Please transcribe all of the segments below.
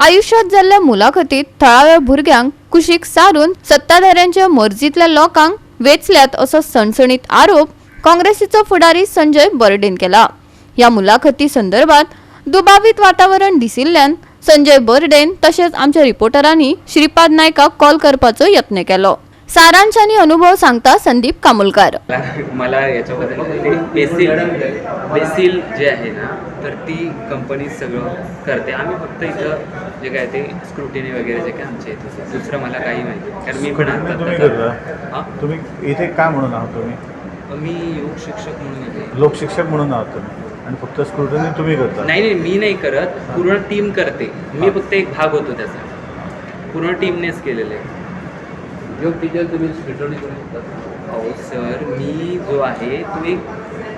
आयुश्यांत जाल्ल्या मुलाखतीत थळाव्या भुरग्यांक कुशीक सारून सत्ताधाऱ्यांच्या मर्जीतल्या लोकांक वेंचल्यात असो सणसणीत आरोप काँग्रेसीचो फुडारी संजय बर्डेन केला. ह्या मुलाखती संदर्भात दुबावीत वातावरण दिसिल्ल्यान संजय बर्डेन तशेंच आमच्या रिपोर्टरांनी श्रीपाद नायकाक कॉल करपाचो यत्न केलो. सारांश आनी अनुभव सांगता संदीप कामुलकार. मला याच्याबद्दल ते बेसिल बेसिल जे आहे ना, तर ती कंपनी सगळं करते. आम्ही फक्त इथं जे काय ते स्क्रुटिनी वगैरे जे काय आमच्या इथं, दुसरं मला काही माहिती नाही. कारण मी पण आता तुम्ही करता? हां. तुम्ही इथे काय म्हणून आहात तुम्ही? मी योग शिक्षक म्हणून येते. लोकशिक्षक म्हणून आहात तुम्ही आणि फक्त स्क्रुटनी तुम्ही करता? नाही नाही, मी नाही करत, पूर्ण टीम करते. मी फक्त एक भाग होतो त्याचा. पूर्ण टीमनेच केलेलं आहे. योग टीचर तुम्ही स्क्रुटनी करू शकता? अहो सर, मी जो आहे तो एक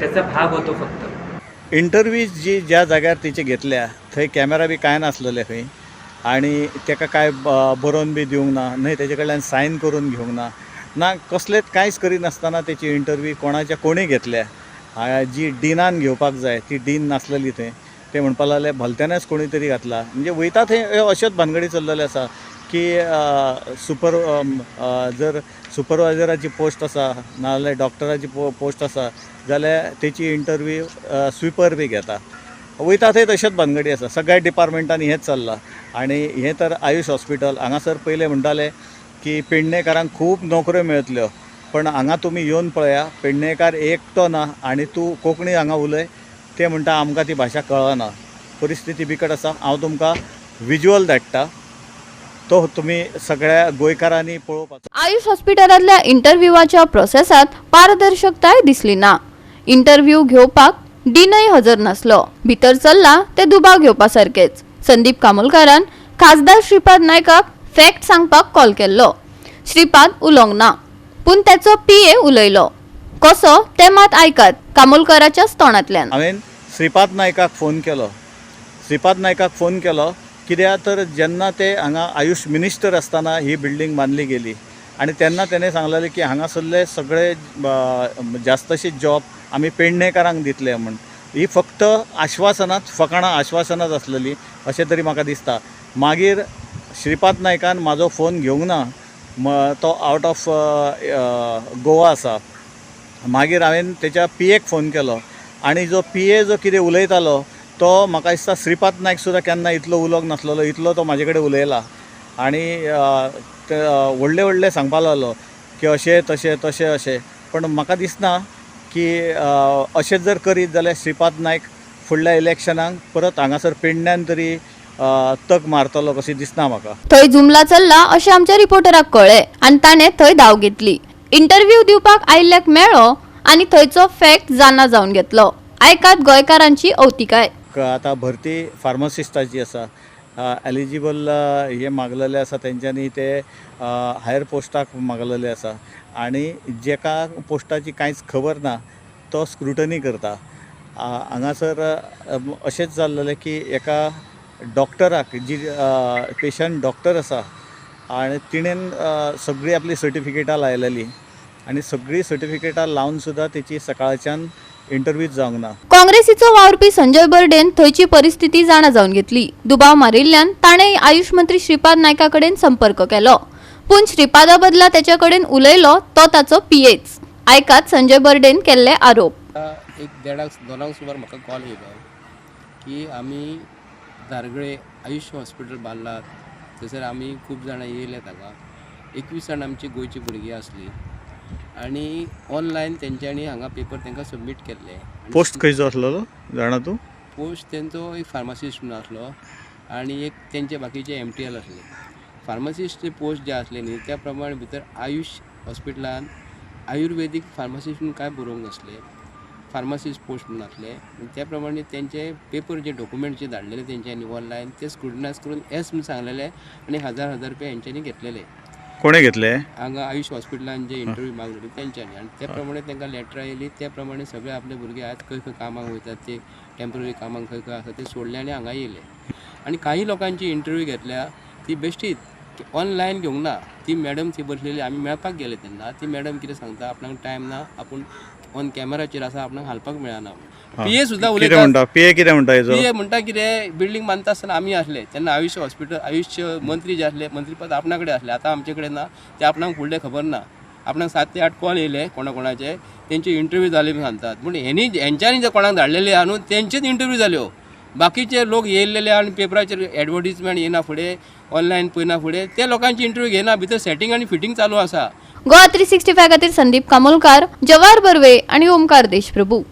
त्याचा भाग होतो फक्त. इंटरव्यू जी ज्या जाग्यार तिची घेतल्या थंय कॅमेरा बी कांय नासलेले खंय आनी तेका कांय बरोवन बी दिवंक ना, न्हय तेजे कडल्यान सायन करून घेवंक ना, ना कसलेच कांयच करिनासतना तेची इंटरव्यू कोणाच्या कोणी घेतल्या. जी डिनान घेवपाक जाय ती डीन नासलेली थंय. ते म्हणपाक लागले भलत्यानच कोणी तरी घातला. म्हणजे वयता थंय ह्यो अश्योच भानगडी चल्लेल्यो आसा की सुपर जर सुपरवायजराची पोस्ट आसा नाजाल्यार डॉक्टराची पोस्ट आसा जाल्यार तेची इंटरव्यू स्विपर बी घेता. वयता थंय तश्योच भानगडी आसा. सगळ्या डिपार्टमेंटांनी हेंच चल्लां. आनी हें तर आयुश हॉस्पिटल हांगासर पयलें म्हणटाले की पेडणेकारांक खूब नोकऱ्यो मेळटल्यो, पण हांगा तुमी येवन पळया, पेडणेकार एकटो ना. आनी तूं कोंकणी हांगा उलय, ते म्हणटा आमकां ती भाशा कळना. परिस्थिती बिकट आसा. हांव तुमकां विज्युअल धाडटा, तो तुमी सगळ्या गोंयकारांनी पळोवपाचो. आयुष हॉस्पिटलांतल्या इंटरव्यूवाच्या प्रोसेसात पारदर्शकताय दिसली ना. इंटरव्यू घेवपाक डीनय हजर नासलो. भितर चल्ला ते दुबाव घेवपा सारकेच. संदीप कामोलकारान खासदार श्रीपाद नायकाक फॅक्ट सांगपाक कॉल केल्लो. श्रीपाद उलोवंक ना, पूण तेचो पीए उलयलो. कसो ते मात आयकात कामोलकाराच्याच तोंडांतल्यान. हांवें श्रीपाद नायकाक फोन केलो. श्रीपाद नायकाक फोन केलो कित्याक तर जेन्ना ते हांगा आयुश मिनिस्टर आसतना ही बिल्डींग बांदली गेली आनी तेन्ना तेणें सांगलेलें की हांगासरले सगळे जास्तशे जॉब आमी पेडणेकारांक दितले म्हूण. ही फक्त आश्वासनाच, फकाणां आश्वासनाच आसलेली अशें तरी म्हाका दिसता. मागीर श्रीपाद नायकान म्हाजो फोन घेवंक ना, तो आवट ऑफ गोवा आसा. मागीर हांवें तेच्या पी एक फोन केलो आनी जो पी ए जो कितें उलयतालो तो म्हाका दिसता श्रीपाद नायक सुद्दां केन्ना इतलो उलोवंक नासलेलो इतलो तो म्हाजे कडेन उलयला. आनी ते व्हडले व्हडले सांगपाक लागलो की अशें तशें तशें अशें. पण म्हाका दिसना की अशें जर करीत जाल्यार श्रीपाद नायक फुडल्या इलेक्शनाक परत हांगासर पेडण्यान तरी तक मारतलो कशें दिसना म्हाका. थंय जुमला चल्ला अशें आमच्या रिपोर्टराक कळ्ळें आनी ताणें थंय धांव घेतली. इंटरव्यू दिवपाक आयिल्ल्याक मेळ्ळो आनी थंयचो फॅक्ट जाणा जावन घेतलो. आयकात गोंयकारांची अवतिकाय. आतां भरती फार्मासिस्टाची आसा, एलिजिबल हे मागलेले आसा तेंच्यांनी, ते हायर पोस्टाक मागलेले आसा आनी जेका पोस्टाची कांयच खबर ना तो स्क्रुटनी करता. हांगासर अशेंच जाल्लेलें की एका डॉक्टराक जी पेशंट डॉक्टर आसा आनी तिणेन सगळीं आपली सर्टिफिकेटां लायलेलीं आनी सगळीं सर्टिफिकेटां लावन सुद्दां तेची सकाळच्यान इंटरव्यूच जावंक ना. काँग्रेसीचो वावुरपी संजय बर्डेन थंयची परिस्थिती जाणा जावन घेतली. दुबाव मारिल्ल्यान ताणें आयुष मंत्री श्रीपाद नायका कडेन संपर्क केलो, पूण श्रीपादा बदला तेच्या कडेन उलयलो तो ताचो पीएच. आयकात संजय बर्डेन केल्ले आरोप. एक देडाक दोनांक सुमार म्हाका कॉल येयलो की आमी धारगळे आयुश हॉस्पिटल बांदलां, थंयसर आमी खूब जाणां येयल्यात हांगा. 21 जाण आमची गोंयची भुरगीं आसलीं आनी ऑनलायन तेंच्यांनी हांगा पेपर तांकां सबमीट केल्ले. पोस्ट खंयचो आसलेलो जाणा तूं? पोस्ट तेंचो एक फार्मासिस्ट म्हणून आसलो आनी एक तेंचे बाकीचे एमटीएल आसले. फार्मासिस्टचे पोस्ट जे आसले न्ही, त्या प्रमाणे भितर आयुश हॉस्पिटलान आयुर्वेदीक फार्मासिस्ट म्हणून कांय बरोवंक नासलें, फार्मासिस्ट पोस्ट म्हणून आसले. त्या प्रमाणे तेंचे पेपर जे डॉक्युमेंट जे धाडलेले तेंच्यांनी ऑनलायन ते स्क्रुटनायज करून येस म्हणून सांगलेले आनी हजार हजार रुपया हेंच्यांनी घेतलेले. कोणें घेतले? हांगा आयुश हॉस्पिटलान जे इंटरव्यू मागलेले तेंच्यांनी. आनी त्या प्रमाणे तांकां लेटरां येयली, त्या प्रमाणे सगळे आपले भुरगे आज खंय खंय कामाक वयतात, ते टेंपररी कामाक खंय खंय आसा ते सोडले आनी हांगा येयले. आनी काही लोकांची इंटरव्यू घेतल्या ती बेश्टीच ऑनलायन घेवंक ना. ती मॅडम थंय बसलेली, आमी मेळपाक गेले तेन्ना ती मॅडम कितें सांगता, आपणाक टायम ना, आपूण ऑन कॅमेराचेर आसा, आपणाक हालपाक मेळना. पीए सुद्दां कितें उलयता. म्हणटा पीए, कितें म्हणटा हेजो? पीए म्हणटा कितें, बिल्डींग बांदता आसतना आमी आसले तेन्ना आयुश्य हॉस्पिटल, आयुश्य मंत्री जे आसले, मंत्रीपद आपणा कडेन आसलें, आतां आमचे कडेन ना. ते आपणाक फुडलें खबर ना. आपणाक 7 ते 8 कॉल येयले कोणा कोणाचे, तेंची इंटरव्यू जाली म्हूण सांगतात, पूण हेणी हेंच्यांनी जे कोणाक धाडलेले आहा न्हू तेंचेच इंटरव्यू जाल्यो. बाकीचे लोक येयल्लेले आनी पेपराचेर एडवर्टीजमेंट येयना फुडें, ऑनलायन पळयना फुडें ते लोकांची इंटरव्यू घेयना. भितर सेटींग आनी फिटींग चालू आसा. गोवा 365 खातीर संदीप कामोलकार, जवाहर बर्वे आणि ओमकार देशप्रभू.